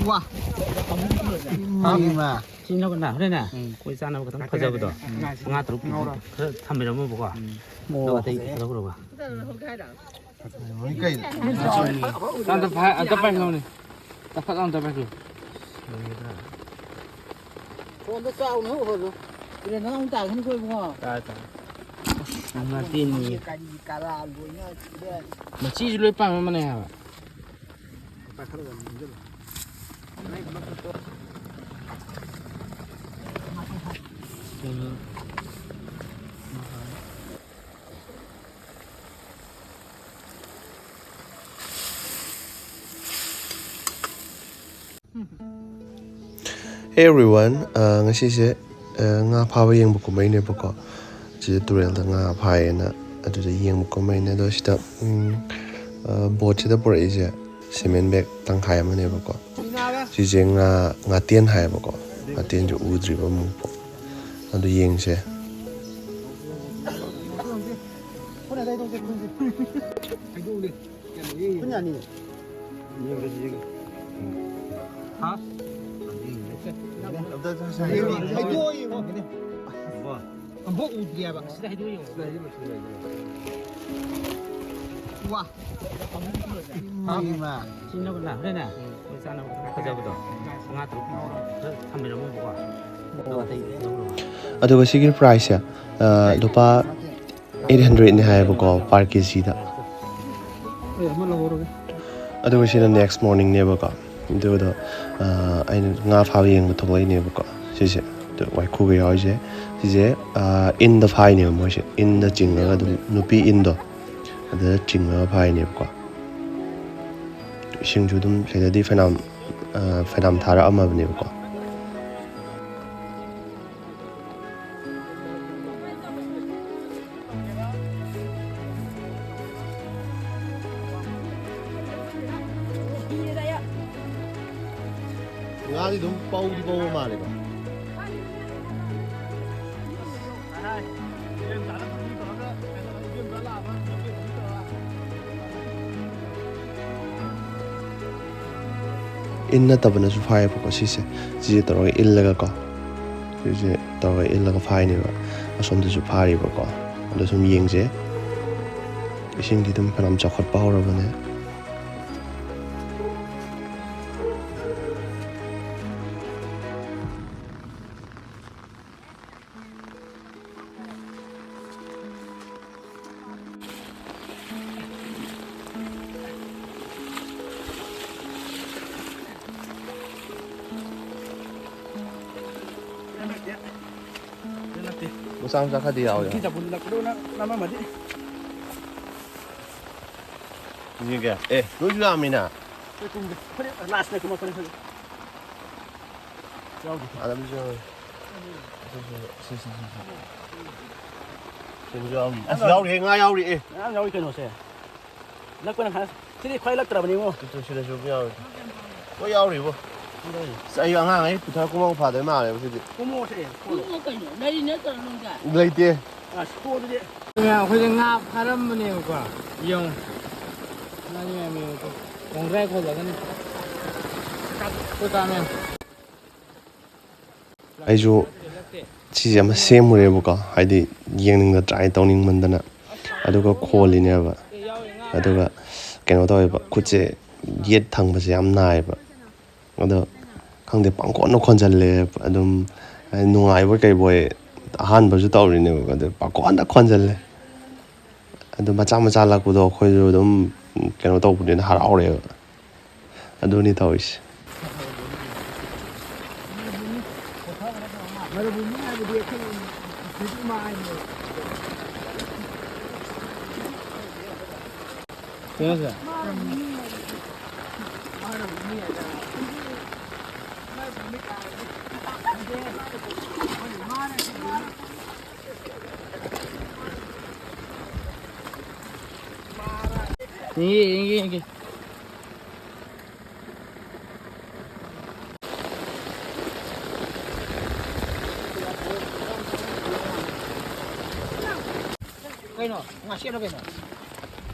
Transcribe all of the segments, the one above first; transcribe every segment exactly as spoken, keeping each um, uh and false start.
ꯋꯥ꯫ ꯏꯃꯥ꯫ ꯁꯤ ꯅꯪ ꯅꯥ ꯍꯣꯔꯦꯟꯅꯦ꯫ ꯎꯝ꯫ ꯑꯩꯈꯣꯏ ꯆꯥꯅꯕ ꯈꯤꯇꯪ ꯐꯖꯕꯗꯣ꯫ ꯎꯝ꯫ ꯃꯉꯥ ꯇꯔꯨꯛ ꯈꯔ ꯊꯝꯕꯤꯔꯝꯃꯣꯕꯀꯣ꯫ ꯎꯝ꯫ ꯑꯗꯨꯒ ꯑꯇꯩ ꯂꯧꯔꯕ꯫ ꯀꯩꯅꯣ? ꯑꯝꯇ ꯐꯥ-, ꯑꯝꯇ ꯄꯥꯏꯈꯣꯅꯦ꯫ ꯇꯥꯈꯠꯂꯣ, ꯑꯝꯇ ꯄꯥꯏꯈꯣ꯫ ꯐꯣꯟꯗꯣ ꯆꯥꯎꯅ ꯎꯍꯜꯂꯨ꯫ ꯇꯨꯔꯦꯟ ꯅꯪ ꯑꯃꯨꯛ ꯇꯥꯈꯤꯅꯤꯀꯣ ꯏꯕꯨꯡꯉꯣ꯫ ꯇꯥꯔꯦ, ꯇꯥꯔꯦ꯫ ꯉꯥꯇꯦꯟꯅꯤ꯫ ꯀꯔꯤ ꯀꯔꯥ ꯂꯣꯏꯅ ꯁꯤꯗ꯫ ꯃꯆꯤꯁꯨ ꯂꯣꯏ ꯄꯥꯝꯃꯝꯕꯅꯦ ꯍꯥꯏꯕ꯫ Hey everyone, ꯑ, ꯉꯁꯤꯁꯦ, ꯑ, ꯉꯥ ꯐꯥꯕ ꯌꯦꯡꯕ ꯀꯨꯝꯃꯛꯏꯅꯦꯕꯀꯣ꯫ ꯁꯤꯗ ꯇꯨꯔꯦꯜꯗ ꯉꯥ ꯐꯥꯏꯌꯦꯅ ꯑꯗꯨꯗ ꯌꯦꯡꯕ ꯀꯨꯝꯃꯛꯏꯅꯦ꯫ ꯑꯗꯣ ꯁꯤꯗ, ꯎꯝ, ꯑ, ꯕꯣꯠꯁꯤꯗ ꯄꯨꯔꯛꯏꯁꯦ ꯁꯤꯃꯦꯟ ꯕꯦꯒ ꯇꯪꯈꯥꯏ ꯑꯃꯅꯦꯕꯀꯣ꯫ ꯁꯤꯁꯦ ꯉꯥ, ꯉꯥꯇꯦꯟ ꯍꯥꯏꯌꯦꯕꯀꯣ꯫ ꯉꯥꯇꯦꯟꯁꯦ ꯎꯗ꯭ꯔꯤꯕ ꯑꯃꯨꯛꯐꯥꯎ꯫ ꯑꯗꯨ ꯌꯦꯡꯁꯦ꯫ ꯍꯥꯏꯗꯣꯛꯑꯣ ꯌꯦꯡꯉꯣ꯫ ꯑꯝꯐꯥꯎ ꯎꯗ꯭ꯔꯤ ꯍꯥꯏꯕ꯫ ꯁꯤꯗ ꯍꯥꯏꯗꯣꯛꯑꯣ ꯌꯦꯡꯉꯣ꯫ ꯋꯥ꯫ ꯏꯃꯥ꯫ ꯁꯤ ꯅꯪ ꯅꯥ ꯍꯣꯔꯦꯟꯅꯦ꯫ ꯑꯩꯈꯣꯏ ꯆꯥꯅꯕ ꯈꯤꯇꯪ ꯐꯖꯕꯗꯣ꯫ ꯃꯉꯥ ꯇꯔꯨꯛ ꯈꯔ ꯊꯝꯕꯤꯔꯝꯃꯣꯕꯀꯣ꯫ ꯑꯗꯨꯒ ꯑꯇꯩ ꯂꯧꯔꯣ꯫ ꯑꯗꯨꯒ ꯁꯤꯒꯤ ꯄ꯭ꯔꯥꯏꯁꯁꯦ, ꯑ, ꯂꯨꯄꯥ ꯑꯩꯠ ꯍꯟꯗ꯭ꯔꯦꯠꯅꯦ ꯍꯥꯏꯌꯦꯕꯀꯣ, per ꯀꯦꯖꯤꯗ꯫ ꯑꯗꯨꯒ ꯁꯤꯅ next morningꯅꯦꯕꯀꯣ꯫ ꯑꯗꯨꯒꯗꯣ, ꯑ, ꯑꯩꯅ ꯉꯥ ꯐꯥꯕ ꯌꯦꯡꯕ ꯊꯣꯛꯂꯛꯏꯅꯦꯕꯀꯣ꯫ ꯁꯤꯁꯦ, ꯑꯗꯨ ꯋꯥꯏꯈꯨꯒ ꯌꯥꯎꯔꯤꯁꯦ꯫ ꯁꯤꯁꯦ, ꯑ, ꯏꯟꯗ ꯐꯥꯏꯅꯦꯕ ꯃꯣꯏꯁꯦ꯫ ꯏꯟꯗ ꯆꯤꯡꯉꯒ ꯑꯗꯨꯝ, ꯅꯨꯄꯤ ꯏꯟꯗꯣ, ꯑꯗꯨꯗ ꯆꯤꯡꯉꯒ ꯐꯥꯏꯅꯦꯕꯀꯣ꯫ ꯏꯁꯤꯡꯁꯨ ꯑꯗꯨꯝ ꯁꯤꯗꯗꯤ ꯐꯅꯌꯥꯝ, ꯑ, ꯐꯅꯌꯥꯝ ꯊꯥꯔꯛꯑꯝꯃꯕꯅꯦꯕꯀꯣ꯫ ꯉꯥꯗꯤ ꯑꯗꯨꯝ ꯄꯧꯗꯤ ꯄꯧꯕ ꯃꯥꯜꯂꯦꯀꯣ꯫ ꯏꯟ ꯅꯠꯇꯕꯅꯁꯨ ꯐꯥꯏꯌꯦꯕꯀꯣ ꯁꯤꯁꯦ꯫ ꯁꯤꯁꯦ ꯇꯧꯔꯒ ꯏꯜꯂꯒꯀꯣ, ꯁꯤꯁꯦ ꯇꯧꯔꯒ ꯏꯜꯂꯒ ꯐꯥꯏꯅꯦꯕ꯫ ꯑꯁꯣꯝꯗꯁꯨ ꯐꯥꯔꯤꯕꯀꯣ꯫ ꯑꯗꯣ ꯁꯨꯝ ꯌꯦꯡꯁꯦ꯫ ꯏꯁꯤꯡꯗꯤ ꯑꯗꯨꯝ ꯐꯅꯌꯥꯝ ꯆꯥꯎꯈꯠꯄ ꯍꯧꯔꯕꯅꯦ꯫ ꯃꯆꯥ ꯃꯆꯥ ꯈꯔꯗꯤ ꯌꯥꯎꯋꯦ꯫ ꯅꯝꯃꯝꯃꯗꯤ꯫ ꯌꯦꯡꯒꯦ꯫ ꯑꯦ, ꯅꯣꯏꯁꯨ ꯌꯥꯝꯃꯤꯅ꯫ ꯑꯩꯈꯣꯏ ꯀꯨꯝꯒꯦ꯫ ꯐꯅꯦꯛ ꯂꯥꯁꯅꯦ ꯀꯨꯝꯃꯛꯄꯅꯦ ꯑꯩꯈꯣꯏ꯫ ꯌꯥꯎꯗꯦ꯫ ꯑꯗꯨꯝꯁꯨ ꯌꯥꯎꯋꯦ꯫ ꯑꯗꯨꯁꯨ ꯁꯤ, ꯁꯤ, ꯁꯤ, ꯁꯤ꯫ ꯁꯤꯁꯨ ꯌꯥꯎꯔꯤ꯫ ꯑꯁ, ꯌꯥꯎꯔꯤꯍꯦ, ꯉꯥ ꯌꯥꯎꯔꯤ, ꯑꯦ꯫ ꯃꯌꯥꯝ ꯌꯥꯎꯔꯤ ꯀꯩꯅꯣꯁꯦ꯫ ꯂꯛꯄꯅ ꯈꯔ-, ꯁꯤꯗꯤ ꯈ꯭ꯋꯥꯏ ꯂꯛꯇ꯭ꯔꯕꯅꯤ ꯏꯉꯣ꯫ ꯁꯤꯁꯨ, ꯁꯤꯗꯁꯨ ꯌꯥꯎꯔꯤ꯫ ꯂꯣꯏ ꯌꯥꯎꯔꯤꯕꯣ꯫ ꯑꯁ, ꯑꯩ ꯑꯉꯥꯡꯈꯩ ꯄꯨꯊꯔ ꯀꯨꯝꯃꯒ ꯐꯥꯗꯣꯏ ꯃꯥꯜꯂꯦꯕ ꯁꯤꯗꯤ꯫ ꯀꯨꯝꯃꯣꯁꯦ, ꯀꯨꯝꯃꯣ꯫ ꯀꯨꯝꯃꯣ ꯀꯩꯅꯣ? ꯂꯩꯔꯤ ꯅꯠꯇ꯭ꯔꯣ ꯅꯨꯡꯗ? ꯂꯩꯇꯦ꯫ ꯑꯁ, ꯀꯣ ꯑꯗꯨꯗꯤ꯫ ꯑꯩꯈꯣꯏꯁꯦ ꯉꯥ ꯐꯥꯔꯝꯕꯅꯦꯕꯀꯣ꯫ ꯌꯦꯡꯉꯣ꯫ ꯉꯥꯁꯦ ꯃꯌꯥꯝ ꯌꯦꯡꯉꯣ꯫ ꯈꯣꯡꯒ꯭ꯔꯥꯏ ꯈꯣꯜꯂꯒꯅꯤ꯫ ꯑꯩꯈꯣꯏ ꯀꯥ ꯃꯌꯥꯝ꯫ ꯑꯩꯁꯨ ꯁꯤꯁꯦ ꯑꯃ ꯁꯦꯝꯃꯨꯔꯦꯕꯀꯣ, ꯍꯥꯏꯗꯤ ꯌꯦꯡꯅꯤꯡꯗ try ꯇꯧꯅꯤꯡꯃꯟꯗꯅ꯫ ꯑꯗꯨꯒ ꯈꯣꯜꯂꯤꯅꯦꯕ꯫ ꯑꯗꯨꯒ ꯀꯩꯅꯣ ꯇꯧꯋꯦꯕ, ꯈꯨꯠꯁꯦ ꯌꯦꯠ ꯊꯪꯕꯁꯦ ꯌꯥꯝ ꯅꯥꯏꯌꯦꯕ꯫ ꯑꯗꯣ ꯈꯪꯗꯦ, ꯄꯪꯈꯣꯟꯗ ꯈꯣꯟꯖꯜꯂꯦ꯫ ꯑꯗꯨꯝ ꯍꯥꯏꯗꯤ ꯅꯨꯡꯉꯥꯏꯕꯣꯏ ꯀꯩꯕꯣꯏ ꯑꯍꯥꯟꯕꯁꯨ ꯇꯧꯔꯤꯅꯦꯕꯀꯣ, ꯑꯗꯨ ꯄꯪꯈꯣꯟꯗ ꯈꯣꯟꯖꯜꯂꯦ꯫ ꯑꯗꯨ ꯃꯆꯥ ꯃꯆꯥ ꯂꯥꯛꯄꯗꯣ ꯑꯩꯈꯣꯏꯁꯨ ꯑꯗꯨꯝ ꯀꯩꯅꯣ ꯇꯧꯕꯅꯤꯅ ꯍꯔꯥꯎꯔꯦꯕ꯫ ꯑꯗꯨꯅꯤ ꯇꯧꯔꯤꯁꯦ꯫ ꯌꯦꯡꯒꯦ, ꯌꯦꯡꯒꯦ, ꯌꯦꯡꯒꯦ꯫ ꯀꯩꯅꯣ? ꯉꯥꯁꯦꯞꯂꯣ ꯀꯩꯅꯣ?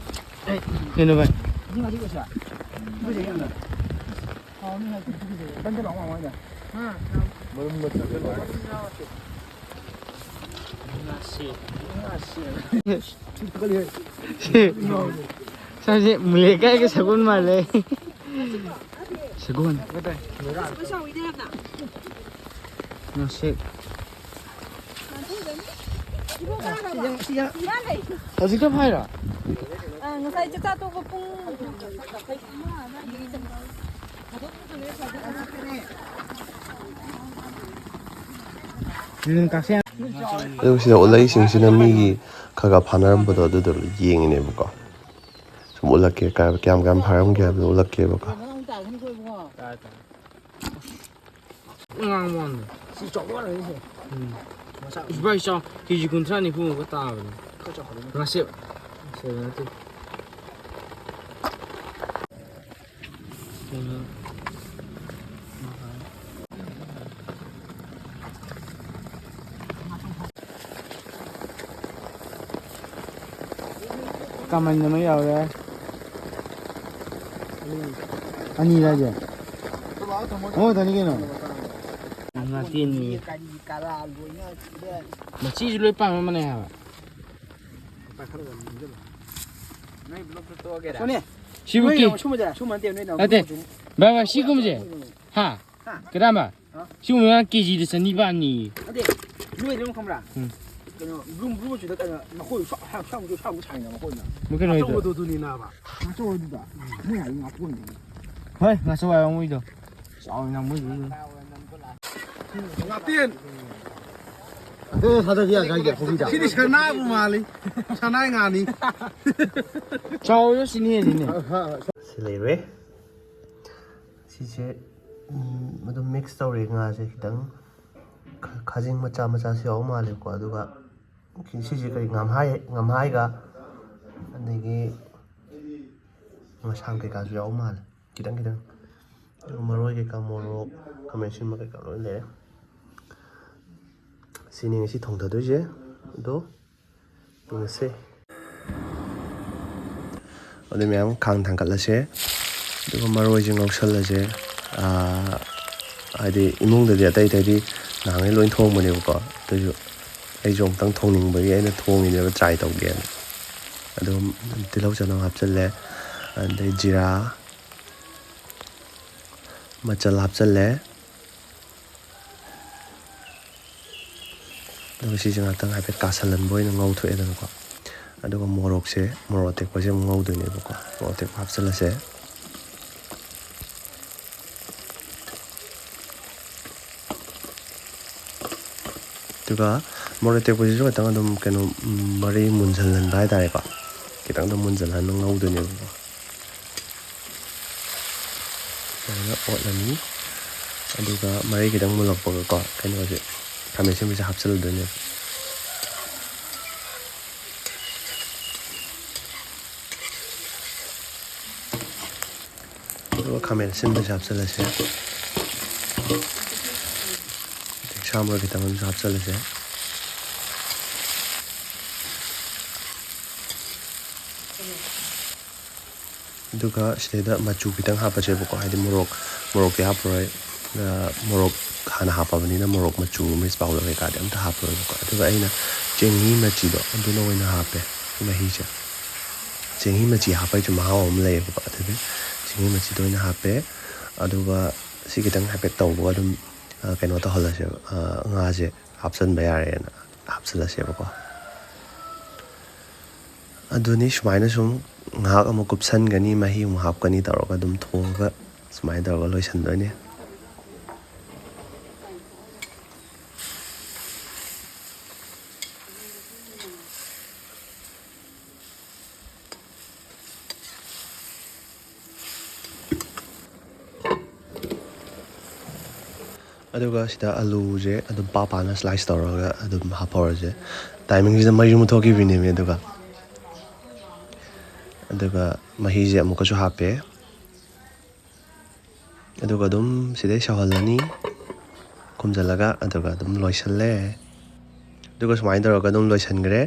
ꯀꯩꯅꯣ ꯚꯥꯏ? ꯁꯤ ꯉꯥꯁꯦꯞꯂꯣ ꯁꯦ? ꯑꯩꯈꯣꯏ ꯆꯦꯒꯤ ꯍꯪꯉꯣ꯫ ꯁꯤ ꯁꯥꯁꯦ ꯃꯨꯂꯦꯀꯥꯏꯒ ꯁꯒꯣꯜ ꯃꯥꯜꯂꯦ꯫ ꯁꯒꯣꯜ꯫ ꯉꯁꯤ꯫ ꯍꯧꯖꯤꯛꯇ ꯐꯥꯏꯔꯣ? ꯑ, ꯉꯁꯥꯏ ꯆꯥꯛ ꯆꯥ ꯇꯣꯛꯄ ꯄꯨꯡ ꯑꯗꯨꯝ ꯀꯛꯆꯦꯡ꯫ ꯑꯗꯨꯒ ꯁꯤꯗ ꯎꯠꯂꯛꯏꯁꯤꯡꯁꯤꯅ ꯃꯤꯒꯤ ꯈꯔ ꯈꯔ ꯐꯥꯅꯔꯝꯕꯗꯣ ꯑꯗꯨꯗꯣ ꯌꯦꯡꯉꯤꯅꯦꯕꯀꯣ꯫ ꯁꯨꯝ ꯎꯠꯂꯛꯀꯦ, ꯀꯌꯥꯝ ꯀꯌꯥꯝ ꯐꯥꯔꯝꯒꯦ ꯍꯥꯏꯕꯗꯣ ꯎꯠꯂꯛꯀꯦꯕꯀꯣ꯫ ꯉꯥꯡꯕ ꯋꯥꯅꯤ꯫ ꯁꯤ ꯆꯥꯎꯕ ꯋꯥꯅꯤ ꯁꯦ꯫ ꯎꯝ꯫ ꯃꯆꯥ ꯏꯁ ꯚꯥꯏ, ꯆꯥꯎ꯫ ꯀꯦꯖꯤ ꯀꯨꯟꯊ꯭ꯔꯥ ꯅꯤꯐꯨꯃꯨꯛꯀ ꯇꯥꯕꯅꯤ꯫ ꯈꯔ ꯆꯥꯎꯈꯠꯂꯦ꯫ ꯉꯥꯁꯦꯞ꯫ ꯁꯦ ꯅꯠꯇꯦ꯫ ꯀꯩꯅꯣ꯫ ꯀꯃꯟ ꯑꯃ ꯌꯥꯎꯔꯦ꯫ ꯑꯅꯤꯔ ꯍꯥꯏꯁꯦ? ꯑꯣ, ꯊꯅꯤ ꯀꯩꯅꯣ꯫ ꯉꯥꯇꯦꯟꯅꯤ꯫ ꯃꯆꯤꯁꯨ ꯂꯣꯏ ꯄꯥꯝꯃꯝꯕꯅꯦ ꯍꯥꯏꯕ꯫ ꯁꯣꯅꯦ, ꯁꯤꯕꯨ ꯅꯣꯏ ꯀꯤ-, ꯌꯦꯡꯉꯣ, ꯁꯨꯝꯕꯁꯦ, ꯁꯨꯝꯕ ꯅꯠꯇꯦ, ꯅꯣꯏ ꯅꯠꯇꯦ꯫ ꯅꯥꯎꯁꯨꯝꯕꯁꯦ꯫ ꯚꯥꯏ, ꯚꯥꯏ, ꯁꯤꯒꯨꯝꯕꯁꯦ꯫ ꯍꯥ? ꯍꯥ? ꯀꯗꯥꯝꯕ? ꯍꯥ? ꯁꯤꯒꯨꯝꯕ ꯀꯦꯖꯤꯗ ꯆꯅꯤꯄꯥꯟꯅꯤ꯫ ꯅꯠꯇꯦ, ꯅꯣꯏꯗꯤ ꯑꯃ ꯈꯪꯕ꯭ꯔꯥ? ꯎꯝ꯫ ꯀꯩꯅꯣ, blue, blue ꯃꯆꯨꯗ ꯀꯩꯅꯣ, ꯃꯈꯣꯏ ꯁ꯭ꯋꯥ-, ꯁ꯭ꯋꯥ-, ꯁ꯭ꯋꯥꯏꯃꯨꯛ, ꯁ꯭ꯋꯥꯏꯃꯨꯛ ꯁꯥꯡꯉꯤꯅ ꯃꯈꯣꯏꯅ꯫ ꯃꯣꯏ ꯀꯩꯅꯣ ꯍꯥꯏꯗꯣ꯫ ꯑꯆꯧꯕꯗꯣ ꯑꯗꯨꯅꯤ ꯅꯥꯕ꯫ ꯉꯥꯆꯧꯕꯗꯨꯗ꯫ ꯃꯣꯏ ꯍꯥꯏꯗꯤ ꯉꯥꯄꯨꯝꯅꯤ꯫ ꯍꯣꯏ, ꯉꯥꯆꯧ ꯍꯥꯏꯕ ꯃꯣꯏꯗꯣ꯫ ꯆꯥꯎꯋꯤꯅ ꯃꯣꯏꯗꯨ꯫ ꯉꯥꯇꯦꯟ꯫ ꯑꯗꯨ ꯊꯥꯗꯕ ꯌꯥꯗ꯭ꯔꯥ ꯍꯥꯏꯁꯦ, ꯄꯨꯈ꯭ꯔꯤꯗ? ꯁꯤꯗꯤ ꯁꯅꯥꯕꯨ ꯃꯥꯜꯂꯤ꯫ ꯁꯅꯥꯏ ꯉꯥꯅꯤ꯫ ꯆꯥꯎꯔꯁꯨ ꯁꯤꯅ ꯍꯦꯜꯂꯤꯅꯦ꯫ ꯁꯤ ꯂꯩꯔꯦ꯫ ꯁꯤꯁꯦ, ꯎꯝ, ꯑꯗꯨꯝ mix ꯇꯧꯔꯦ ꯉꯥꯁꯦ ꯈꯤꯇꯪ꯫ ꯈ-, ꯈꯥꯖꯤꯡ ꯃꯆꯥ ꯃꯆꯥꯁꯨ ꯌꯥꯎꯕ ꯃꯥꯜꯂꯦꯀꯣ꯫ ꯑꯗꯨꯒ ꯁꯤꯁꯦ ꯀꯔꯤ, ꯉꯝꯍꯥꯏ-, ꯉꯝꯍꯥꯏꯒ ꯑꯗꯒꯤ ꯉꯁꯥꯡ ꯀꯩꯀꯥꯁꯨ ꯌꯥꯎꯕ ꯃꯥꯜꯂꯦ꯫ ꯈꯤꯇꯪ ꯈꯤꯇꯪ꯫ ꯑꯗꯨꯒ ꯃꯔꯣꯏ ꯀꯩꯀꯥ, ꯃꯣꯔꯣꯛ, ꯈꯥꯃꯦꯟ ꯑꯁꯤꯟꯕ ꯀꯩꯀꯥ ꯂꯣꯏ ꯂꯩꯔꯦ꯫ ꯁꯤꯅꯤ ꯉꯁꯤ ꯊꯣꯡꯊꯗꯣꯏꯁꯦ꯫ ꯑꯗꯣ ꯌꯦꯡꯉꯁꯦ꯫ ꯑꯗꯨ ꯃꯌꯥꯝ ꯈꯥꯡ ꯊꯥꯡꯒꯠꯂꯁꯦ꯫ ꯑꯗꯨꯒ ꯃꯔꯣꯏꯁꯦ ꯉꯧꯁꯜꯂꯁꯦ꯫ ꯑꯥ, ꯍꯥꯏꯗꯤ ꯏꯃꯨꯡꯗꯗꯤ ꯑꯇꯩ ꯑꯇꯩꯗꯤ ꯅꯍꯥꯟꯉꯩ ꯂꯣꯏ ꯊꯣꯡꯕꯅꯦꯕꯀꯣ, ꯑꯗꯨꯁꯨ ꯑꯩꯁꯨ ꯑꯃꯨꯛꯇꯪ ꯊꯣꯡꯅꯤꯡꯕꯒꯤ ꯑꯩꯅ ꯊꯣꯡꯉꯤꯅꯦꯕ, try ꯇꯧꯒꯦꯅ꯫ ꯑꯗꯣ ꯇꯤꯜꯍꯧ ꯆꯅꯝ ꯍꯥꯞꯆꯤꯜꯂꯦ, ꯑꯗꯩ ꯖꯤꯔꯥ, ꯃꯆꯜ ꯍꯥꯞꯆꯤꯜꯂꯦ꯫ ꯑꯗꯨꯒ ꯁꯤꯁꯦ ꯉꯥꯛꯇꯪ ꯍꯥꯏꯐꯦꯠ ꯀꯥꯁꯜꯍꯟꯕ ꯑꯣꯏꯅ ꯉꯧꯊꯣꯛꯑꯦꯗꯅꯀꯣ꯫ ꯑꯗꯨꯒ ꯃꯣꯔꯣꯛꯁꯦ, ꯃꯣꯔꯣꯛ ꯑꯇꯦꯛꯄꯁꯦ ꯑꯃꯨꯛ ꯉꯧꯗꯣꯏꯅꯦꯕꯀꯣ꯫ ꯃꯣꯔꯣꯛ ꯑꯇꯦꯛꯄ ꯍꯥꯞꯆꯤꯜꯂꯁꯦ꯫ ꯑꯗꯨꯒ ꯃꯣꯔꯣꯛ ꯑꯇꯦꯛꯄꯁꯤꯁꯨ ꯈꯤꯇꯪ ꯑꯗꯨꯝ ꯀꯩꯅꯣ, ꯎꯝ, ꯃꯔꯤ ꯃꯨꯟꯖꯜꯍꯟꯕ ꯍꯥꯏꯇꯥꯔꯦꯀꯣ꯫ ꯈꯤꯇꯪ ꯑꯗꯨꯝ ꯃꯨꯟꯖꯜꯍꯟꯅ ꯉꯧꯗꯣꯏꯅꯦꯕꯀꯣ꯫ ꯁꯨꯃꯥꯏꯅ ꯑꯣꯠꯂꯅꯤ꯫ ꯑꯗꯨꯒ ꯃꯔꯤ ꯈꯤꯇꯪ ꯃꯨꯜꯂꯛꯄꯒꯀꯣ, ꯀꯩꯅꯣꯁꯦ, ꯈꯥꯃꯦꯟ ꯑꯁꯤꯟꯕꯁꯦ ꯍꯥꯞꯆꯤꯜꯂꯗꯣꯏꯅꯦꯕ꯫ ꯑꯗꯨꯒ ꯈꯥꯃꯦꯟ ꯑꯁꯤꯟꯕꯁꯦ ꯍꯥꯞꯆꯤꯜꯂꯁꯦ꯫ ꯑꯗꯩ ꯁꯥ ꯃꯔꯣꯏ ꯈꯤꯇꯪ ꯑꯃꯁꯨ ꯍꯥꯞꯆꯤꯜꯂꯁꯦ꯫ ꯑꯗꯨꯒ ꯁꯤꯗꯩꯗ ꯃꯆꯨ ꯈꯤꯇꯪ ꯍꯥꯞꯄꯁꯦꯕꯀꯣ, ꯍꯥꯏꯗꯤ ꯃꯣꯔꯣꯛ, ꯃꯣꯔꯣꯛꯇꯤ ꯍꯥꯞꯄꯔꯣꯏ꯫ ꯑ, ꯃꯣꯔꯣꯛ ꯍꯥꯟꯅ ꯍꯥꯞꯄꯕꯅꯤꯅ ꯃꯣꯔꯣꯛ ꯃꯆꯨ, ꯃꯤꯔꯆ powder ꯀꯩꯀꯥꯗꯤ ꯑꯝꯇ ꯍꯥꯞꯄꯔꯣꯏꯕꯀꯣ꯫ ꯑꯗꯨꯒ ꯑꯩꯅ ꯆꯦꯡꯍꯤ ꯃꯆꯤꯗꯣ ꯑꯗꯨꯅ ꯑꯣꯏꯅ ꯍꯥꯞꯄꯦ, ꯃꯍꯤꯁꯦ꯫ ꯆꯦꯡꯍꯤ ꯃꯆꯤ ꯍꯥꯞꯄꯒꯤꯁꯨ ꯃꯍꯥꯎ ꯑꯃ ꯂꯩꯌꯦꯕꯀꯣ꯫ ꯑꯗꯨꯒꯤ ꯆꯦꯡꯍꯤ ꯃꯆꯤꯗꯣ ꯑꯣꯏꯅ ꯍꯥꯞꯄꯦ꯫ ꯑꯗꯨꯒ ꯁꯤ ꯈꯤꯇꯪ ꯍꯥꯏꯐꯦꯠ ꯇꯧꯕꯒ ꯑꯗꯨꯝ, ꯑ, ꯀꯩꯅꯣ ꯇꯧꯍꯜꯂꯁꯦꯕ, ꯑ, ꯉꯥꯁꯦ ꯍꯥꯞꯆꯤꯟꯕ ꯌꯥꯔꯦꯅ ꯍꯥꯞꯆꯤꯜꯂꯁꯦꯕꯀꯣ꯫ ꯑꯗꯨꯅꯤ, ꯁꯨꯃꯥꯏꯅ ꯁꯨꯝ ꯉꯥꯏꯍꯥꯛ ꯑꯃꯨꯛ ꯀꯨꯞꯁꯟꯒꯅꯤ, ꯃꯍꯤ ꯑꯃꯨꯛ ꯍꯥꯞꯀꯅꯤ ꯇꯧꯔꯒ ꯑꯗꯨꯝ ꯊꯣꯡꯉꯒ ꯁꯨꯃꯥꯏꯅ ꯇꯧꯔꯒ ꯂꯣꯏꯁꯤꯟꯗꯣꯏꯅꯦ꯫ ꯑꯗꯨꯒ ꯁꯤꯗ ꯑꯂꯨꯁꯦ ꯑꯗꯨꯝ ꯄꯥ ꯄꯥꯅ slice ꯇꯧꯔꯒ ꯑꯗꯨꯝ ꯍꯥꯞꯍꯧꯔꯁꯦ꯫ Timingꯁꯤꯗ ꯃꯩꯁꯨ ꯃꯨꯠꯊꯣꯛꯈꯤꯕꯅꯦꯃꯤ꯫ ꯑꯗꯨꯒ, ꯑꯗꯨꯒ ꯃꯍꯤꯁꯦ ꯑꯃꯨꯛꯀꯁꯨ ꯍꯥꯞꯄꯦ꯫ ꯑꯗꯨꯒ ꯑꯗꯨꯝ ꯁꯤꯗꯩ ꯁꯧꯍꯜꯂꯅꯤ ꯈꯨꯝꯖꯤꯜꯂꯒ, ꯑꯗꯨꯒ ꯑꯗꯨꯝ ꯂꯣꯏꯁꯤꯜꯂꯦ꯫ ꯑꯗꯨꯒ ꯁꯨꯃꯥꯏꯅ ꯇꯧꯔꯒ ꯑꯗꯨꯝ ꯂꯣꯏꯁꯤꯟꯈ꯭ꯔꯦ꯫